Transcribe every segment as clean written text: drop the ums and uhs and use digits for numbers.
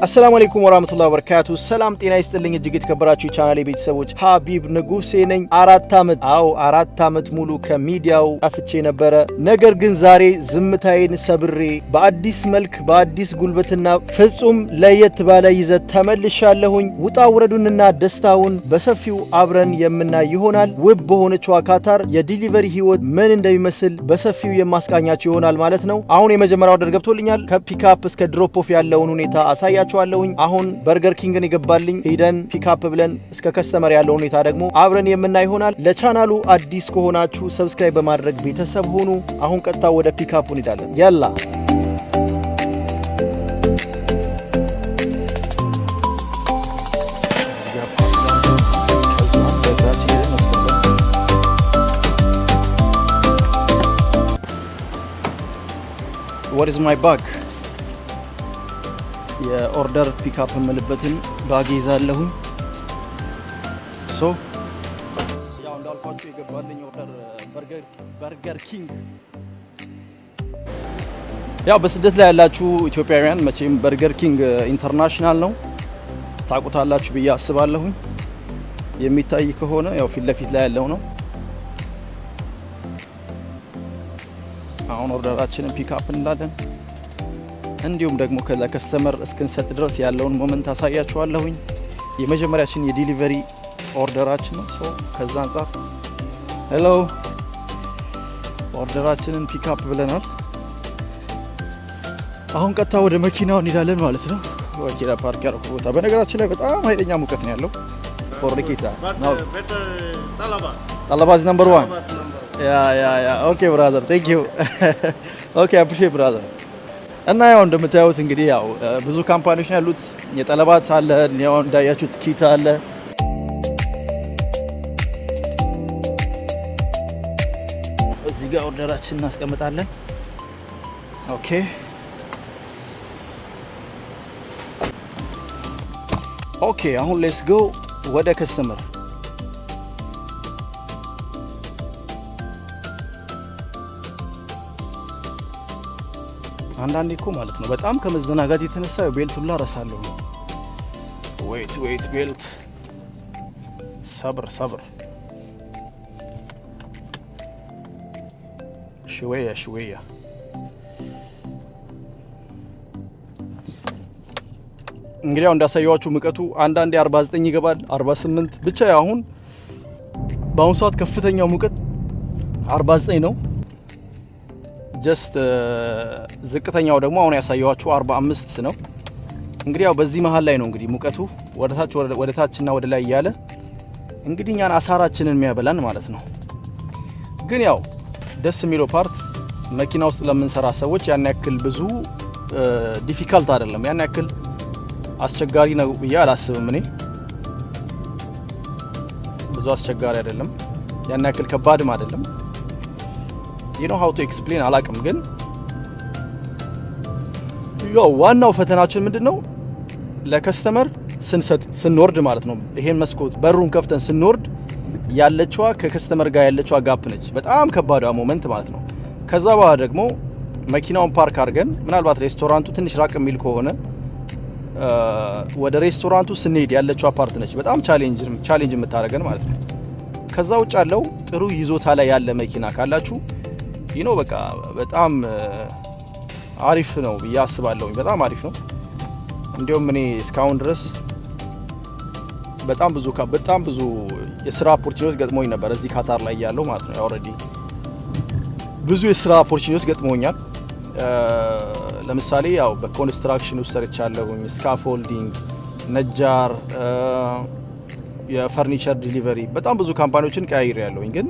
አሰላሙ አለይኩም ወራህመቱላሂ ወበረካቱ። ሰላም ጤና ይስጥልኝ። እጅግ የተከበራችሁ የቻናሌ ቤተሰቦች፣ ሀቢብ ንጉሴ ነኝ። 4 ዓመት፣ አዎ፣ 4 ዓመት ሙሉ ከሚዲያው ጠፍቼ ነበረ። ነገር ግን ዛሬ ዝምታዬን ሰብሬ በአዲስ መልክ፣ በአዲስ ጉልበትና ፍጹም ለየት ባለ ይዘት ተመልሻለሁኝ። ውጣ ውረዱንና ደስታውን በሰፊው አብረን የምናይ ይሆናል። ውብ በሆነችዋ ካታር የ delivery ህይወት ምን እንደሚመስል በሰፊው የማስቃኛችሁ ይሆናል ማለት ነው። አሁን የመጀመሪያው order ገብቶልኛል። ከ pickup እስከ drop off ያለውን ሁኔታ አሳያችኋለሁኝ። አሁን በርገር ኪንግን የገባልኝ፣ ሄደን pickup ብለን እስከ customer ያለውን ሁኔታ ደግሞ አብረን የምናይ ይሆናል። ለቻናሉ አዲስ ከሆናችሁ subscribe በማድረግ ቤተሰብ ሁኑ። አሁን ቀጥታ ወደ ፒካፑ እንሄዳለን። ያላ። እዚህ ጋር ፓርክ አድርገን ከዛ በእግራችን ሄደን እንወስዳለን። What is my bag? የ order pickup የምልበትን bag ይዛለሁኝ። So ያው እንዳልኳችሁ የገባልኝ order በርገር ኪንግ። ያው በስደት ላይ ያላችሁ ኢትዮጵያውያን መቼም በርገር ኪንግ international ነው፣ ታውቁታላችሁ ብዬ አስባለሁኝ። የሚታይ ከሆነ ያው ፊት ለፊት ላይ ያለው ነው። አሁን order ኣችንን pick up እንላለን። እንዲሁም ደግሞ ከዛ customer እስክንሰጥ ድረስ ያለውን moment አሳያችኋለሁኝ። የመጀመሪያችን የ delivery order ኣችን ነው። So ከዛ አንጻር hello፣ order ኣችንን pick up ብለናል። አሁን ቀጥታ ወደ መኪናው እንሄዳለን ማለት ነው። መኪና ፓርክ ያደረኩ ቦታ። በነገራችን ላይ በጣም ኃይለኛ ሙቀት ነው ያለው። ስፖርት But better Talabat. Talabat number one. Talabat number one. Yeah, okay brother, thank you. Okay, appreciate, brother። እና ያው እንደምታዩት እንግዲህ ያው ብዙ company ዎች ነው ያሉት። የጠለባት አለ፣ ያው እንዳያችሁት ኪታ አለ። እዚህ ጋር order ኣችን እናስቀምጣለን። Okay፣ አሁን let's go ወደ customer። አንዳንዴ እኮ ማለት ነው በጣም ከመዘናጋት የተነሳ belt ሁላ እረሳለሁ። Wait, wait, belt፣ ሰብር ሰብር፣ شوية شوية። እንግዲህ ያው እንዳሳየዋችሁ ሙቀቱ አንዳንዴ 49 ይገባል፣ 48። ብቻ አሁን በአሁኑ ሰዓት ከፍተኛው ሙቀት 49 ነው። Just ዝቅተኛው ደግሞ አሁን ያሳየኋችሁ 45 ነው። እንግዲህ ያው በዚህ መሀል ላይ ነው እንግዲህ ሙቀቱ ወደታች ወደ ታችና ወደ ላይ እያለ እንግዲህ እኛን አሳራችንን የሚያበላን ማለት ነው። ግን ያው ደስ የሚለው part መኪና ውስጥ ለምንሰራ ሰዎች ያን ያክል ብዙ difficult አይደለም፣ ያን ያክል አስቸጋሪ ነው ብዬ አላስብም። እኔ ብዙ አስቸጋሪ አይደለም፣ ያን ያክል ከባድም አይደለም። You know how to explain አላቅም፣ ግን ያው ዋናው ፈተናችን ምንድን ነው? ለ customer ስንሰጥ ስንወርድ ማለት ነው። ይሄን መስኮት በሩን ከፍተን ስንወርድ ያለችዋ ከ customer ጋር ያለችዋ gap ነች በጣም ከባዷ moment ማለት ነው። ከዛ በኋላ ደግሞ መኪናውን ፓርክ አድርገን ምናልባት ሬስቶራንቱ ትንሽ ራቅ የሚል ከሆነ ወደ ሬስቶራንቱ ስንሄድ ያለችዋ part ነች በጣም challenge የምታደርገን ማለት ነው። ከዛ ውጭ ያለው ጥሩ ይዞታ ላይ ያለ መኪና ካላችሁ በቃ በጣም አሪፍ ነው ብዬ አስባለሁ። በጣም አሪፍ ነው። እንዲሁም እኔ እስካሁን ድረስ በጣም ብዙ የስራ opportunity ዎች ገጥሞኝ ነበር እዚህ ካታር ላይ ያለው ማለት ነው። Already ብዙ የስራ opportunity ዎች ገጥሞኛል። ለምሳሌ ያው በ construction ውስጥ ሰርቻለሁኝ፣ scaffolding፣ ነጃር፣ የ furniture delivery፣ በጣም ብዙ company ዎችን ቀያይሬያለሁኝ። ግን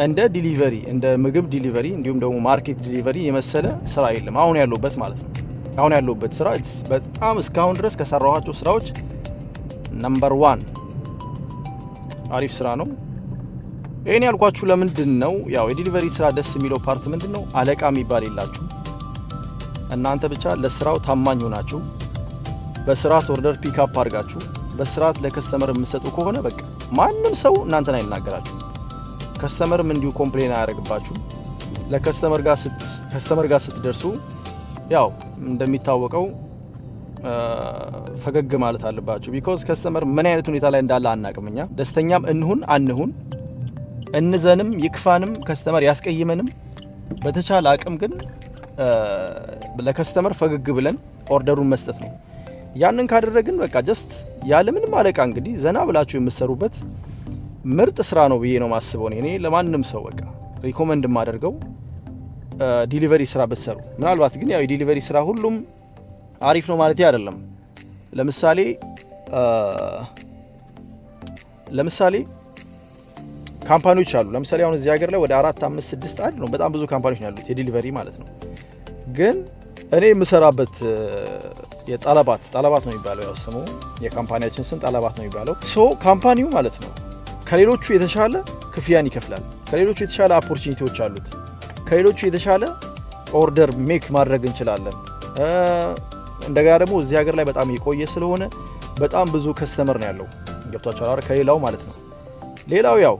እንደ delivery፣ እንደ ምግብ delivery እንዲሁም ደግሞ market delivery የመሰለ ስራ የለም። አሁን ያለሁበት ማለት ነው። አሁን ያለሁበት ስራ በጣም እስካሁን ድረስ ከሰራኋቸው ስራዎች number one አሪፍ ስራ ነው። ይህን ያልኳችሁ ለምንድን ነው? ያው የ delivery ስራ ደስ የሚለው part ምንድን ነው? አለቃ የሚባል የላችሁ። እናንተ ብቻ ለስራው ታማኝ ሆናችሁ በስርዓት order pick up አድርጋችሁ በስርዓት ለ customer የምትሰጡ ከሆነ በቃ ማንም ሰው እናንተን አይናገራችሁ። Customer ም እንዲሁ complain አያደርግባችሁ። ለ customer ጋር ስትደርሱ ያው እንደሚታወቀው ፈገግ ማለት አለባችሁ። Because customer ምን አይነት ሁኔታ ላይ እንዳለ አናቅም። እኛ ደስተኛም እንሁን አንሁን፣ እንዘንም ይክፋንም፣ customer ያስቀይመንም፣ በተቻለ አቅም ግን ለ customer ፈገግ ብለን order ኡን መስጠት ነው። ያንን ካደረግን በቃ just ያለምንም አለቃ እንግዲህ ዘና ብላችሁ የምትሰሩበት ምርጥ ስራ ነው ብዬ ነው ማስበው። እኔ ለማንም ሰው በቃ recommend የማደርገው delivery ስራ ብትሰሩ። ምናልባት ግን ያው የ delivery ስራ ሁሉም አሪፍ ነው ማለት አይደለም። ለምሳሌ company ዎች አሉ። ለምሳሌ አሁን እዚህ ሀገር ላይ ወደ አራት፣ አምስት፣ ስድስት አንድ ነው በጣም ብዙ company ዎች ነው ያሉት የ delivery ማለት ነው። ግን እኔ የምሰራበት የጠለባት፣ ጠለባት ነው የሚባለው፣ ያው ስሙ የ company ያችን ስም ጠለባት ነው የሚባለው። So company ው ማለት ነው ከሌሎቹ የተሻለ ክፍያን ይከፍላል። ከሌሎቹ የተሻለ opportunity ዎች አሉት። ከሌሎቹ የተሻለ order make ማድረግ እንችላለን። እንደገና ደግሞ እዚህ ሀገር ላይ በጣም የቆየ ስለሆነ በጣም ብዙ customer ነው ያለው። ገብቷችኋል አይደል? ከሌላው ማለት ነው። ሌላው ያው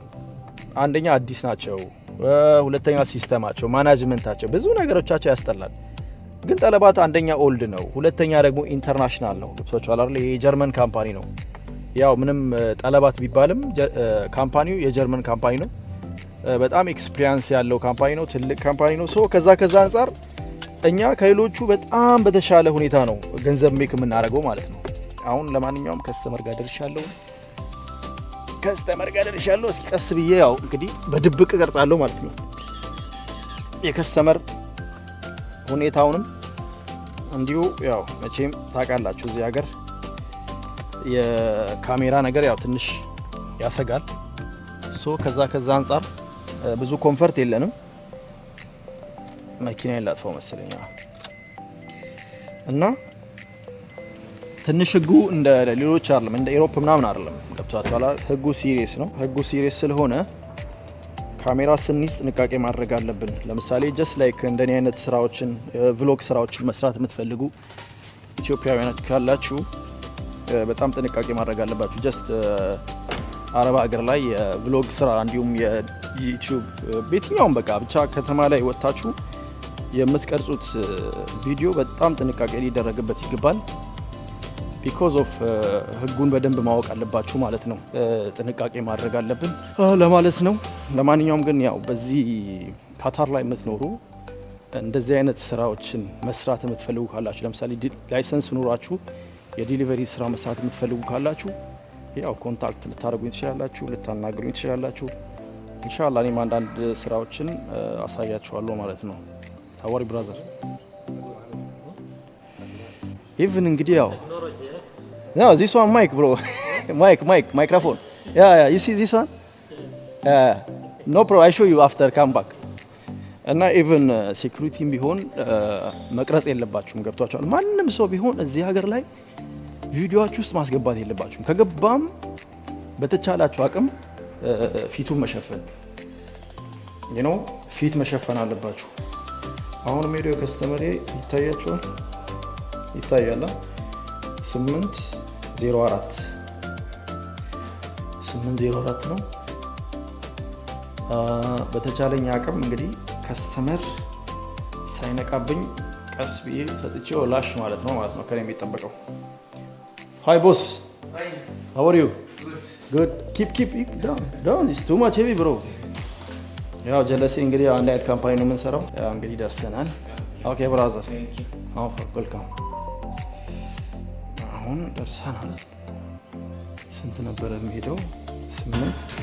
አንደኛ አዲስ ናቸው፣ ሁለተኛ system ኣቸው፣ management ኣቸው፣ ብዙ ነገሮቻቸው ያስጠላል። ግን ጠለባት አንደኛ old ነው፣ ሁለተኛ ደግሞ international ነው። ገብቷችኋል አይደል? ይሄ የጀርመን company ነው። ያው ምንም ጠለባት ቢባልም company ው የጀርመን company ነው። በጣም experience ያለው company ነው። ትልቅ company ነው። So ከዛ አንጻር እኛ ከሌሎቹ በጣም በተሻለ ሁኔታ ነው ገንዘብ make የምናደርገው ማለት ነው። አሁን ለማንኛውም customer ጋር ደርሻለሁ። Customer ጋር ደርሻለሁ። እስኪ ቀስ ብዬ ያው እንግዲህ በድብቅ እቀርጻለሁ ማለት ነው። የ customer ሁኔታውንም እንዲሁ ያው መቼም ታውቃላችሁ እዚህ ሀገር የካሜራ ነገር ያው ትንሽ ያሰጋል። So ከዛ አንጻር ብዙ comfort የለንም። መኪናዬን ላጥፋው መሰለኝ እና ትንሽ ህጉ እንደ ሌሎች አይደለም፣ እንደ Europe ምናምን አይደለም። ገብቷችኋል? ህጉ serious ነው። ህጉ serious ስለሆነ ካሜራ ስንይዝ ጥንቃቄ ማድረግ አለብን። ለምሳሌ just like እንደኔ አይነት ስራዎችን፣ vlog ስራዎችን መስራት የምትፈልጉ ኢትዮጵያውያን ካላችሁ በጣም ጥንቃቄ ማድረግ አለባችሁ። Just አረብ ሀገር ላይ የ vlog ስራ እንዲሁም የ YouTube በየትኛውም በቃ ብቻ ከተማ ላይ ወጥታችሁ የምትቀርጹት ቪዲዮ በጣም ጥንቃቄ ሊደረግበት ይገባል። Because of ህጉን በደንብ ማወቅ አለባችሁ ማለት ነው። ጥንቃቄ ማድረግ አለብን ለማለት ነው። ለማንኛውም ግን ያው በዚህ ካታር ላይ የምትኖሩ እንደዚህ አይነት ስራዎችን መስራት የምትፈልጉ ካላችሁ፣ ለምሳሌ license ኑሯችሁ የ delivery ስራ መስራት የምትፈልጉ ካላችሁ ያው contact ልታደርጉኝ ትችላላችሁ፣ ልታናግሩኝ ትችላላችሁ። ኢንሻአላህ እኔም አንዳንድ ስራዎችን አሳያችኋለሁ ማለት ነው። How are you, brother? Even እንግዲህ ያው yeah, this one mic, bro, mic, mic, microphone. Yeah, you see this one? No pro, I show you after come back. እና even security ም ቢሆን መቅረጽ የለባችሁም። ገብቷችኋል? ማንም ሰው ቢሆን እዚህ ሀገር ላይ ቪዲዮአችሁ ውስጥ ማስገባት የለባችሁም። ከገባም በተቻላችሁ አቅም ፊቱን መሸፈን፣ ፊት መሸፈን አለባችሁ። አሁን ሄዶ customer ኤ ይታያችኋል፣ ይታያላ። 804፣ 804 ነው። በተቻለኝ አቅም እንግዲህ customer ሳይነቃብኝ ቀስ ብዬ ሰጥቼው ላሽ ማለት ነው ከኔ የሚጠበቀው። Hi boss, how are you? Good. Keep, keep down, down. It's too much heavy, bro. ያው ጀለሴ እንግዲህ አንድ አይነት company ነው የምንሰራው። ያው እንግዲህ ደርሰናል። Okay brother, welcome። አሁን ደርሰናል። ስንት ነበረ የሚሄደው? 8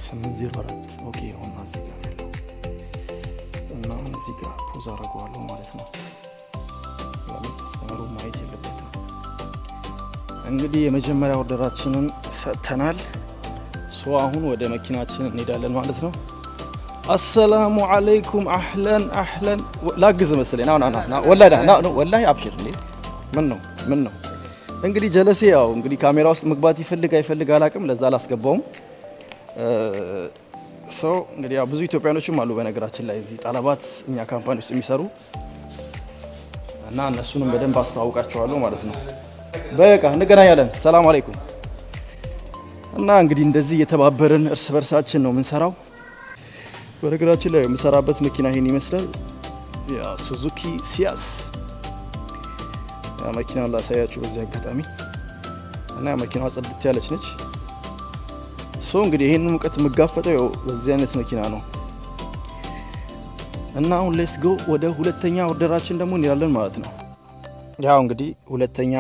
804። Okay፣ አሁን እዚህ ጋር ያለው እና አሁን እዚህ ጋር pause አደርገዋለሁ ማለት ነው። ለምን customer ኡ ማየት የለበትም። እንግዲህ የመጀመሪያ order ኣችንን ሰጥተናል። So አሁን ወደ መኪናችን እንሄዳለን ማለት ነው። አሰላሙ አለይኩም። አህለን አህለን። ላግዝ መሰለኝ። ና ና ና፣ ወላሂ ና ና፣ ወላሂ አብሽር። እንዴ፣ ምን ነው፣ ምን ነው? እንግዲህ ጀለሴ ያው እንግዲህ ካሜራ ውስጥ መግባት ይፈልግ አይፈልግ አላቅም። ለዛ አላስገባውም። So እንግዲህ ያው ብዙ ኢትዮጵያኖችም አሉ በነገራችን ላይ እዚህ ጠለባት እኛ company ውስጥ የሚሰሩ እና እነሱንም በደንብ አስተዋውቃቸዋለሁ ማለት ነው። በቃ እንገናኛለን። ሰላም አለይኩም። እና እንግዲህ እንደዚህ እየተባበርን እርስ በርሳችን ነው የምንሰራው። በነገራችን ላይ የምሰራበት መኪና ይሄን ይመስላል። ያ ሱዙኪ ሲያስ። መኪናውን ላሳያችሁ በዚህ አጋጣሚ እና መኪናዋ ጽድት ያለች ነች። So እንግዲህ ይህንን ሙቀት የምጋፈጠው ያው በዚህ አይነት መኪና ነው። እና አሁን let's go፣ ወደ ሁለተኛ order ኣችን ደግሞ እንሄዳለን ማለት ነው። ያው እንግዲህ ሁለተኛ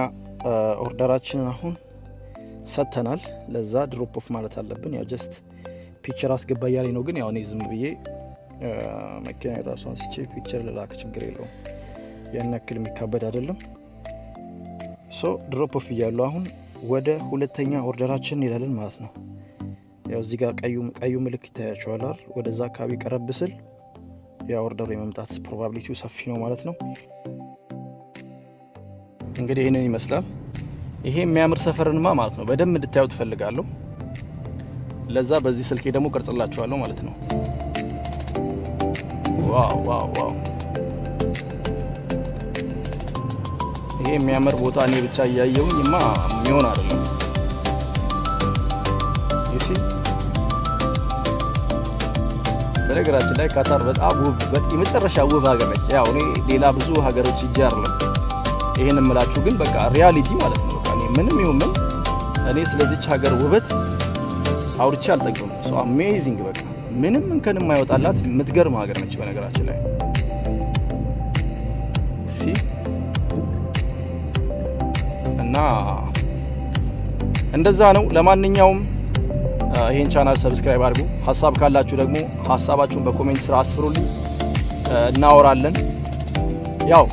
order ኣችንን አሁን ሰጥተናል። ለዛ drop off ማለት አለብን። ያው just picture አስገባ እያለኝ ነው፣ ግን ያው እኔ ዝም ብዬ መኪና የራሱ አንስቼ picture ልላክ፣ ችግር የለውም። ያን ያክል የሚካበድ አይደለም። So drop off እያሉ አሁን ወደ ሁለተኛ order ኣችን እንሄዳለን ማለት ነው። ያው እዚህ ጋር ቀዩ ምልክት ይታያችኋል አይደል? ወደዛ አካባቢ ቀረብ ስል ያ order ኡ የመምጣት probability ው ሰፊ ነው ማለት ነው። እንግዲህ ይህንን ይመስላል። ይሄ የሚያምር ሰፈርንማ ማለት ነው በደንብ እንድታዩ ትፈልጋለሁ። ለዛ በዚህ ስልኬ ደግሞ ቀርጽላችኋለሁ ማለት ነው። Wow! ይሄ የሚያምር ቦታ እኔ ብቻ እያየሁኝማ የሚሆን አይደለም። You see፣ በነገራችን ላይ ካታር በጣም ውብ፣ የመጨረሻ ውብ ሀገር ነች። ያው እኔ ሌላ ብዙ ሀገሮች ሂጄ አይደለም ይሄን የምላችሁ፣ ግን በቃ reality ማለት ነው። በቃ እኔ ምንም ይሁን ምን እኔ ስለዚች ሀገር ውበት አውርቼ አልጠግብም። So amazing፣ በቃ ምንም እንከን የማይወጣላት የምትገርም ሀገር ነች። በነገራችን ላይ see እና እንደዛ ነው። ለማንኛውም ይሄን channel subscribe አድርጉ። ሀሳብ ካላችሁ ደግሞ ሀሳባችሁን በ comment ስር አስፍሩልኝ፣ እናወራለን። ያው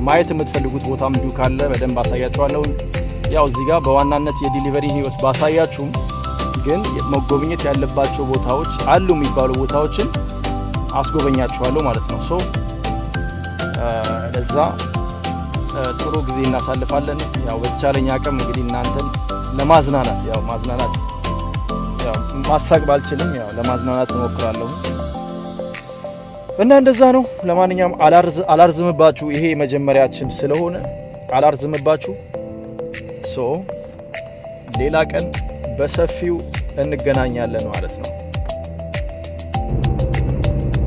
ማየት የምትፈልጉት ቦታም እንዲሁ ካለ በደንብ አሳያችኋለሁ። ያው እዚህ ጋር በዋናነት የ delivery ህይወት ባሳያችሁም ግን መጎብኘት ያለባቸው ቦታዎች አሉ የሚባሉ ቦታዎችን አስጎበኛችኋለሁ ማለት ነው። So ለዛ ጥሩ ጊዜ እናሳልፋለን። ያው በተቻለኝ አቅም እንግዲህ እናንተን ለማዝናናት፣ ያው ማዝናናት፣ ያው ማሳቅ ባልችልም ያው ለማዝናናት እሞክራለሁ እና እንደዛ ነው። ለማንኛውም አላርዝምባችሁ፣ ይሄ የመጀመሪያችን ስለሆነ አላርዝምባችሁ። So ሌላ ቀን በሰፊው እንገናኛለን ማለት ነው።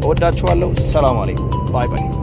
እወዳችኋለሁ። ሰላም አለይኩም። Bye bye።